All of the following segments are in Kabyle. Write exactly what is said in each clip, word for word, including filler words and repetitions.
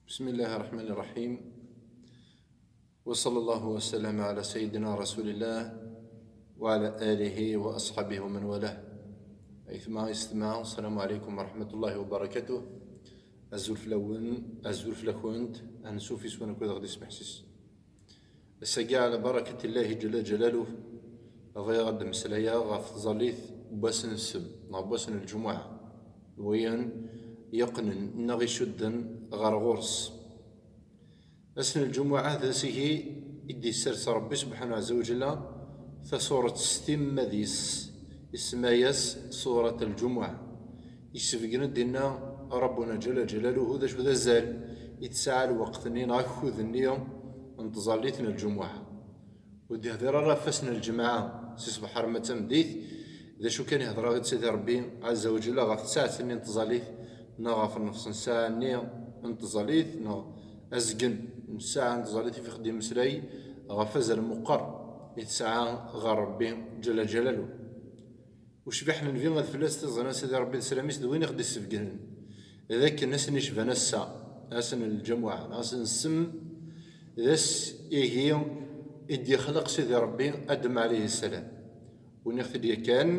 بسم الله الرحمن الرحيم. وصلى الله وسلم على سيدنا رسول الله وعلى آله وأصحابه ومن والاه. أيثما يستمع، السلام عليكم ورحمة الله وبركاته. Azul fell-awen, azul fell-akent, ansuf iswan akked ɣ-d ismeḥsis. Ass-agi, ɛla barakatillahi ǧalla ǧalaluh, bɣiɣ ad d-mmeslayeɣ ɣef tẓallit n wass n ssem, neɣ n wass n lǧumuɛa, n wayen yeqqnen neɣ icudden ɣer ɣur-s. Ass n lǧumuɛa d ass-agi i d-yessers Ṛebbi subḥanahu ɛezza wa ǧalla tasuret s timmad-is, isemma-yas Surat Lǧumuɛa. Yessebgen-d dinna Rabbuna ǧalla ǧalaluhu d acu d azal i tesɛa lweqt-nni neɣ akud-nni n tẓallit n lǧumuɛa. Ur d-yehdir ara ɣef wass n lǧemɛa, si ṣṣbeḥ arma d tameddit. D acu kan, ihder-aɣ-d Sidi Ṛebbi ɛezza wa ǧalla ɣef tsaɛet-nni n tẓallit, neɣ ɣef nnefṣ n ssaɛa-nni n tẓallit, neɣ azgen n ssaɛa n tẓallit i f-, ixeddem imeslay ɣef azal meqqer i tesɛa ɣer Ṛebbi ǧalla ǧalaluh. Ucbiḥ n Nnbi ad fell-as tiẓri n Sidi Ṛebbi d sslam-is d win i ɣ-d-issebgnen d akken ass n icban ass-a, ass n lǧamuɛa, ass n ssem, d ass ihi i d-yexleq Sidi Ṛebbi Adem ɛalayhi ssalam. Win i ɣ-t-id-yakan,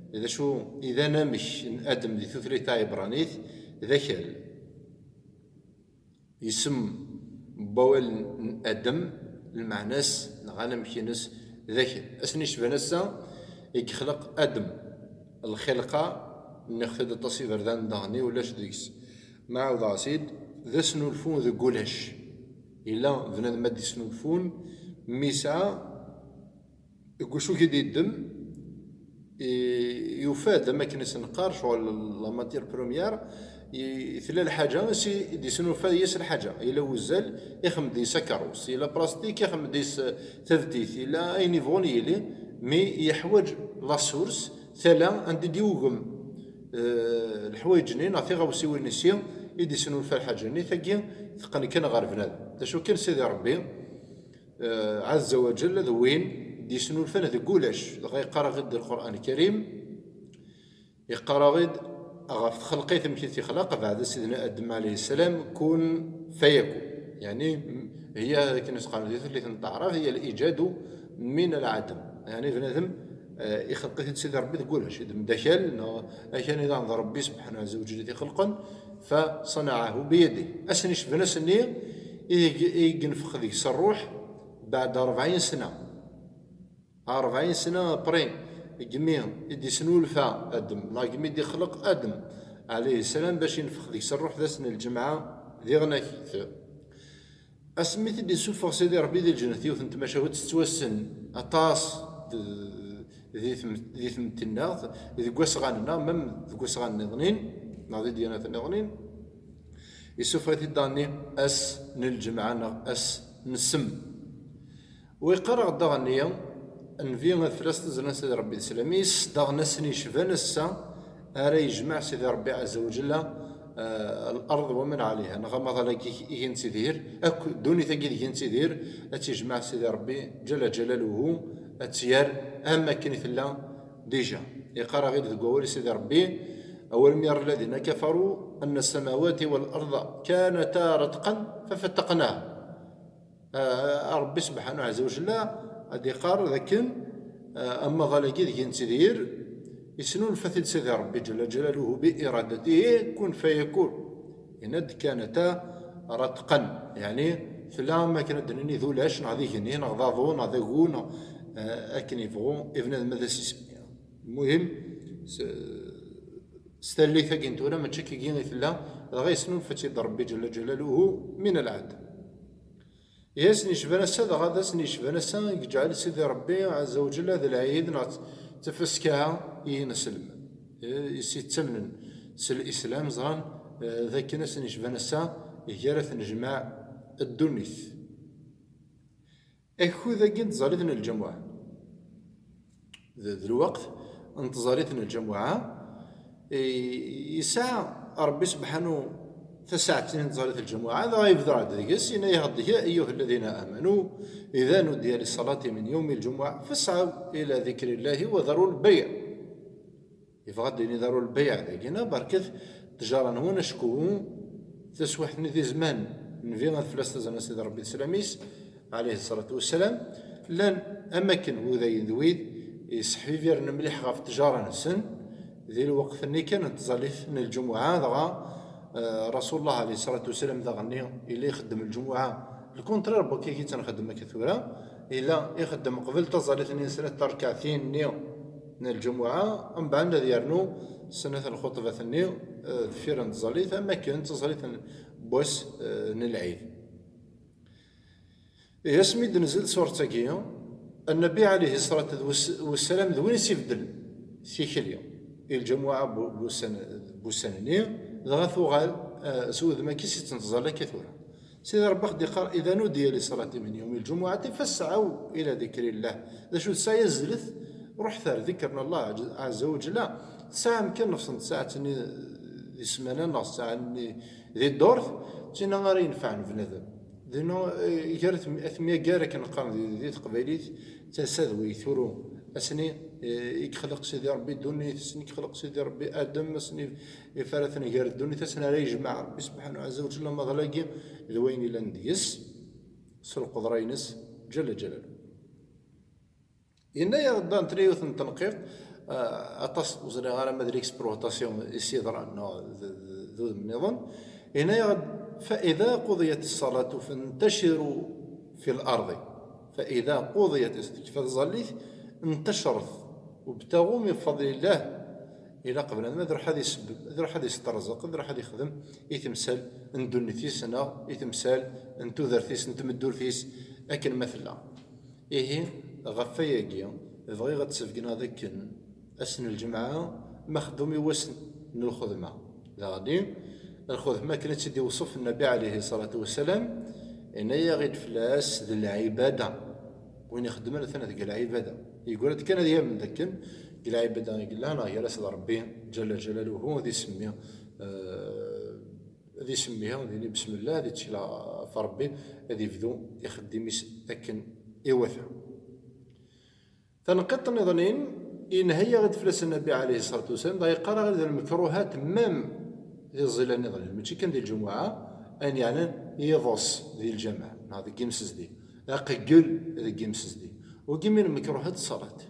d acu i d anamek n Adem di tutlayt taɛibranit? D akal. Isem n wawal n Adem, lmeɛna-s neɣ anamek-ines d akal. Ass n icban ass-a i yexleq Adem. Lxilqa, nniɣ-t-id aṭas iberdan daɣen i ulac deg-s. Ma ɛawdeɣ-as-id, d asnulfu deg ulac. Yella bnadem ad d-isnulfun mi yesɛa deg wacu i d-yeddem, i-, yufa-d, am akken i s-neqqar, ccɣel la matière première, i-, tella lḥaǧa, si d-yesnulfa yes lḥaǧa. Yella wuzzal, ixem-d yes akerrus. Yella plastik, ixem-d yes tabdit. Yella ayen yebɣun yili, mi yeḥwaǧ la source, tala anda i d-yugem, eh, leḥwayeǧ-nni neɣ tiɣawsiwin-nni si i d-yesnulfa lḥaǧa-nni, tagi teqqen kan ɣer bnadem. D acu kan, Sidi Ṛebbi, eh, ɛazza wa ǧell, d win d-yesnulfan deg ulac. Dɣa yeqqar-aɣ-id di Lqur'an Lkarim, yeqqar-aɣ-id ɣef txelqit, amek i t-yexleq, beɛda Sidna Adem ɛalayhi ssalam, kun fayakun. Yeɛni, m-, hiya, akken i s-qqaren di tutlayt n taɛrabt, hiya al-ijadu min al-adam. Yeɛni, bnadem, eh, ixleq-it-id Sidi Ṛebbi deg ulac. Yeddem-d akal, neɣ akal-nni daɣen d Ṛebbi subḥanahu ɛazza wa ǧell i t-ixelqen, فصنعه بيده. Ass n icban ass-nni i, i yenfex deg-s ṛṛuḥ, beɛda ṛebɛin sna. Ṛebɛin sna après, degmi i d-isnulfa Adem, neɣ degmi i d-ixleq Adem ɛalayhi ssalam, bac yenfex deg-s ṛṛuḥ, d ass n lǧemɛa diɣen akit. Asmi t-id-isuffeɣ Sidi Ṛebbi di lǧennet, yiwet n tmacahut tettwassen aṭas d-, di tm-, di tmetti-nneɣ, deg wasɣan-nneɣ, même deg wasɣan nniḍnin, neɣ di ddyanat nniḍnin, isuffeɣ-it-id daɣen ass n lǧemɛa neɣ ass n ssem. Wa yeqqar-aɣ-d daɣen-nni, Nnbi ad fell-as tizri n Sidi Ṛebbi d sslam-is, daɣen ass-nni yecban ass-a ara yejmeɛ Sidi Ṛebbi ɛazza wa ǧella, eh, الأرض ومن عليها, neɣ amaḍal-agi i gin-ttidhir, akk ddunit-agi d gin-ttidhir, ad tt-yejmeɛ Sidi Ṛebbi ǧalla ǧalaluhu, ad tt-yerr am akken i tella déjà. Yeqqar-aɣ-id deg wawal Sidi Ṛebbi: أولم ير الذين كفروا أن السماوات والأرض كانتا رتقا ففتقناهما. Ah, Ṛebbi subḥanahu ɛazza wa jalla ad iqqar d akken, ah, amaḍal-agi deg i nettidir, isnulfa-t-id Sidi Ṛebbi ǧalla ǧalaluhu bi iradatihi, kun fayakun. Yenna-d: كانتا رتقا, yeɛni tella am akken ad d-nini d ulac, neɣ d igenni, neɣ d aḍu, neɣ d agu, neɣ, ah, akken yebɣu ibnadem ad as-isemmi. Lmuhim, s-, s tallit-agi n tura, mačči akkagi i tella, dɣa yesnulfa-tt-id Ṛebbi ǧalla ǧalaluhu min al-ɛedem. Ihi ass n yecban ass-a, dɣa d ass n yecban ass-a i yeǧɛel Sidi Ṛebbi ɛazza wa ǧalla d lɛid neɣ d tafaska i yineslem, eh, i s-yettamnen s lislam, ẓran, eh, d akken ass n yecban ass-a gar ad t-nejmeɛ ddunit. Akud-agi n tẓallit n lǧamuɛa, d, d lweqt n tẓallit n lǧamuɛa, i, yesɛa Ṛebbi subḥanu tasaɛet-nni n tẓallit n lǧamuɛa, dɣa yebder-d deg-s, yenna-yaɣ-d: يا أيها الذين آمنوا إذا نودي للصلاة من يوم الجمعة فاسعوا إلى ذكر الله وذروا البيع. Yebɣa ad d-yini: ذروا البيع, dagi, neɣ berrket ttjara-nwen, acku Taswiḥt-nni di zzman n Nnbi, ad fell-as tazzla n Sidi Ṛebbi d sslam-is, ɛalayhi ṣṣalatu wassalam, llan am akken wudayen d wid yesseḥbibiren mliḥ ɣef ttjara-nsen di lweqt-nni kan n tẓallit n lǧumuɛa, dɣa, eh, Rasulullah ɛalayhi ṣṣalatu wassalam daɣenni yella ixeddem lǧumuɛa, le contraire n wakka i tt-nxeddem akka tura, yella ixeddem qbel taẓallit-nni n snat terkaɛtin-nni n lǧumuɛa, mbeɛd ad yernu snat lxuṭbat-nni, eh, deffir n tẓallit, am akken taẓallit n wass, eh, n lɛid. Ihi asmi d-tenzil surat-agi, Nnbi ɛalayhi ṣṣalatu wassalam d win i s-ibeddel tikli i lǧamuɛa bu-, bussan-, bussan-nni, dɣa tuɣal, eh, s wudem-agi s-ittneẓẓal akka tura. Sidi Ṛebbi aɣ-d-iqqar: إذا نودي للصلاة من يوم الجمعة فاسعوا إلى ذكر الله. D acu tesɛa? Azzlet, ruḥet ar dikr n Allah ɛazza wa jalla. Tesɛam kan nefṣ n tsaɛet-nni di ssmana neɣ ssaɛa-nni di ddurt, d tinna ara yenfɛen bnadem. Dinna, eh, gar at-, at myagar akken qqaren di, di teqbaylit, d tasa d way turu. Asni, eh, i yexleq Sidi Ṛebbi ddunit, asni i yexleq Sidi Ṛebbi Adem, asni i fara-ten gar ddunit, asni ara yejmeɛ Ṛebbi subḥanahu ɛazza wa jalla amaḍal-agi d wayen illan deg-s s lqedra-ines ǧalla ǧalalu. Yenna-yaɣ-d, netta, yiwet n tenqiḍt, eh, aṭas ur ẓriɣ ara ma d l'exploitation i s-yeḍran neɣ d, d, d udem nniḍen. Yenna-yaɣ-d: فإذا قضيت الصلاة فانتشروا في الأرض، فإذا قضيت, tekfa tẓallit, انتشرت وابتغوا من فضل الله. Ilaq bnadem ad iruḥ ad isebbeb, ad iruḥ ad isterẓeq, ad iruḥ ad ixdem i temsal n ddunit-is neɣ i temsal n tudert-is, n tmeddurt-is, akken ma tella. Ihi, ɣef wayagi, bɣiɣ ad d-sbegneɣ d akken ass n lǧemɛa maxdum i wass n lxedma. Daɣen, lxedma akken i tt-id-iwṣef Nnbi ɛalayhi ṣṣalatu wassalam, yenna-yaɣ-id fell-as d lɛibada. Win ixeddmen atan deg lɛibada. Yegra-d kan ad yamen d akken deg lɛibada i yella, neɣ gar-as d Ṛebbi ǧalla ǧalaluhu, ad isemmi, eh, ad isemmi, ad yini bismillah, ad ittkel ɣef Ṛebbi, ad ibdu ixeddim-is akken iwata. Tanqiḍt nniḍen, yenha-yaɣ-d fell-as Nnbi ɛalayhi ṣṣalatu wassalam, dɣa yeqqar-aɣ-d d lmekruhat, même di ẓẓila nniḍen, mačči kan di lǧumuɛa, ayen yeɛnan yiḍes di lǧameɛ neɣ deg yimsezdi, aqeggel deg yimsezdi. Wagi min lmekruhat ṣṣalat.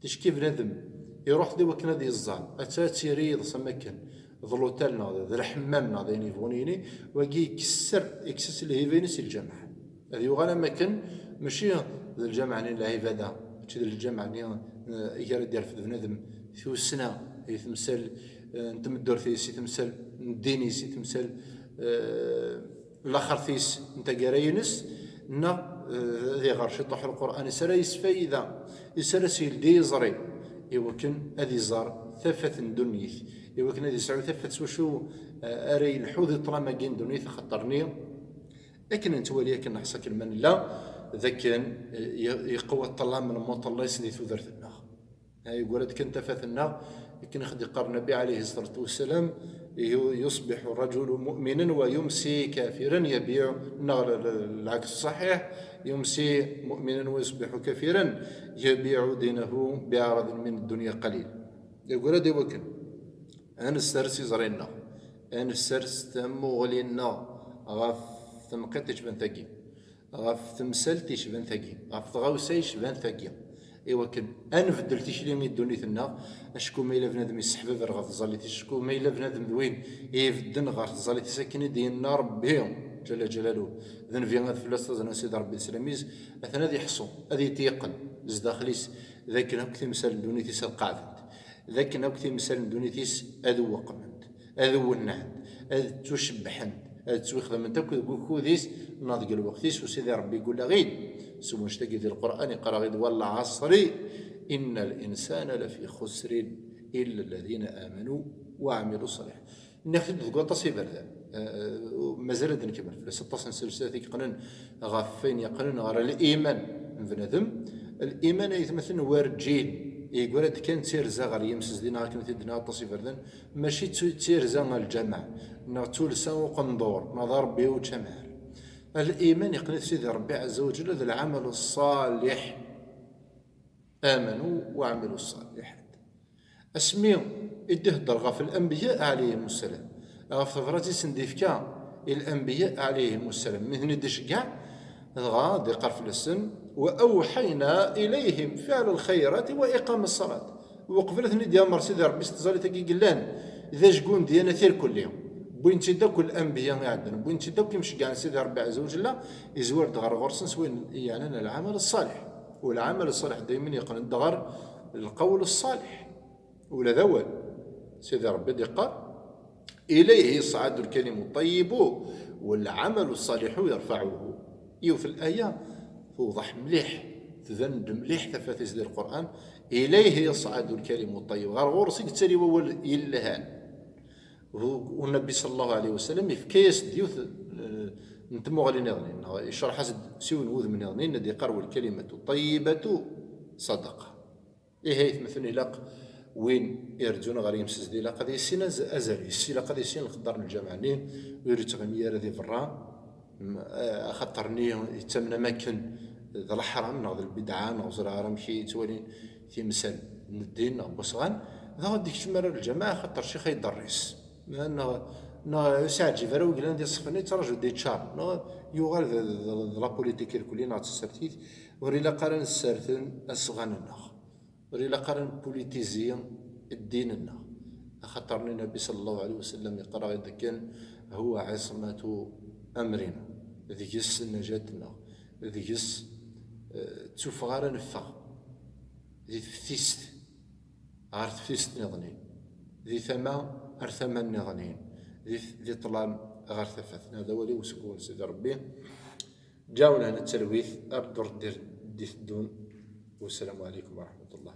Ticki bnadem iruḥ-d i wakken ad yeẓẓal, atta ad tiri yiḍes am akken d lutal neɣ d lḥemmam neɣ d ayen yebɣun yini, wagi yekkes sser, yekkes-as lhiba-ines i lǧameɛ. Ad yuɣal am akken mačči d lǧameɛ-nni n lɛibada, mačči d lǧameɛ-nni, eh, i ara d-yerfed bnadem tussna i temsal, eh, n tmeddurt-is, i temsal n ddin-is, i temsal, eh, laxert-is n taggara-ines, neɣ, eh, ad iɣer ciṭuḥ Lqur'an, is ara yesfayda, is ara s-yeldi iẓri, i wakken ad iẓer tafat n ddunit, i wakken ad yesɛu tafat s wacu, eh, ara yelḥu di ṭṭlam-agi n ddunit, axaṭer-nni akken nettwali, akken neḥṣa, akken ma nella, d akken, eh, ye-, yeqwa ṭṭlam n lmuṭellis di tudert-nneɣ. Ha, yegra-d kan tafat-nneɣ, akken i ɣ-d-iqqar Nnbi ɛalayhi ṣṣalatu wassalam: يصبح الرجل مؤمنا ويمسي كافرا يبيع, neɣ l-, l-, العكس صحيح, يمسي مؤمنا ويصبح كافرا يبيع دينه بعرض من الدنيا قليل. Yegra-d i wakken ad nessers iẓri-nneɣ, ad nessers tamuɣli-nneɣ ɣef tenqiḍt yecban tagi, ɣef temsalt yecban tagi, ɣef tɣawsa yecban tagi, i wakken ad nbeddel tikli i ddunit-nneɣ, acku ma yella bnadem yesseḥbaber ɣef tẓallit-is, acku ma yella bnadem d win ibedden ɣer tẓallit-is, akken i d-yenna Ṛebbi ǧalla ǧalaluh, d Nnbi, ad fell-as taẓna n Sidi Ṛebbi d sslam-is, atan ad yeḥṣu, ad yetyeqqen zdaxel-is, d akken akk timsal n ddunit-is ad qeɛdent, d akken akk timsal n ddunit-is ad weqment, ad wennɛent, ad ttucebbḥent, ad ttwixdament akk deg ukud-is neɣ deg lweqt-is. U Sidi Ṛebbi yeggul-aɣ-id s wannect-agi di Lqur'an, yeqqar-aɣ-id: والعصر إن الإنسان لفي خسر إلا الذين آمنوا وعملوا الصالحات. Nniɣ-t-id deg waṭas iberdan. Eh, mazal ad nkemmel fell-as aṭas n sselsilat i yeqqnen ɣef wayen yeqqnen ɣer liman n bnadem. Liman, ay atmaten, werǧin yegra-d kan d tirza ɣer yimsezdi, neɣ akken t-id-nniɣ aṭas iberdan, mačči d tu-, d tirza n lǧameɛ, neɣ d tullsa uqendur, neɣ d arebbi učamar. Liman yeqqen-it Sidi Ṛebbi ɛazza wa ǧalla d lɛamal ṣṣaliḥ. آمنوا وعملوا الصالحات. Asmi i d-ihedder ɣef lanbiya ɛalayhim ssalam, ɣef tebrat i sen-d-ifka, الأنبياء عليهم السلام. Mi ten-id-iceggeɛ, dɣa ad iqqar fell-asen: وأوحينا إليهم فعل الخيرات وإقام الصلاة. Uqbel ad ten-id-yamer Sidi Ṛebbi s tẓallit-agi yellan d ajgu n ddyanat irkelli, wwin-tt-id akk lanbiya iɛeddan, wwin-tt-id akk imceggɛen Sidi Ṛebbi ɛezza wa jella, izwar-d ɣer ɣur-sen s wayen yeɛnan lɛamal ṣṣaliḥ. U lɛamal ṣṣaliḥ daymen yeqqen-d ɣer lqawl ṣṣaliḥ. Ula d awal. Sidi Ṛebbi d-iqqar: إليه يصعد الكلم الطيب والعمل الصالح يرفعه. Yiwet n laya tewḍeḥ mliḥ, tban-d mliḥ tafat-is di Lqur'an: إليه يصعد الكلم الطيب. Ɣer ɣur-s i yettali wawal yelhan. U Nnbi صلى الله عليه وسلم yefka-yas-d yiwet, eh, n tmuɣli niḍnin, neɣ icreḥ-as-d s yiwen n wudem niḍnin, ad d-iqqar: والكلمة الطيبة صدقة. Ihi aytmaten, ilaq win irǧun ɣer yimsezdi, ilaq ad yissin az-, azal-is, ilaq ad yissin lqedder n lǧameɛ-nni, ur yettɣimi ara di berra, m-, eh, axaṭer-nni yettamen am akken d leḥram neɣ d lbidɛa neɣ ur ẓriɣ ara amek i yettwalin timsal n ddin neɣ n wasɣan, dɣa ur d-ikeččem ara lǧameɛ axaṭer ccix ay iḍerris. Neɣ, neɣ ur s-iɛǧib ara wiglan di ṣṣef-nni, yettraǧu d-iččar, neɣ yuɣal d, d, d la politique irkelli neɣ d tsertit, ur ilaq ara nesserten asɣan-nneɣ. Ur ilaq ara npolitizi ddin-nneɣ, axaṭer Nnbi صلى الله عليه وسلم yeqqar-aɣ-d akken: هو عصمة أمرنا. Deg-s nnajat-nneɣ, deg-s, eh, ttufeɣ ara neffeɣ di teftist ɣer teftist niḍnin, di tama ar tama niḍnin, di, di ṭṭlam ɣer tafat. Hada wali useggu n Sidi Ṛebbi. Ǧawna nettalwit ar ddurt d-iteddun. والسلام عليكم ورحمة الله.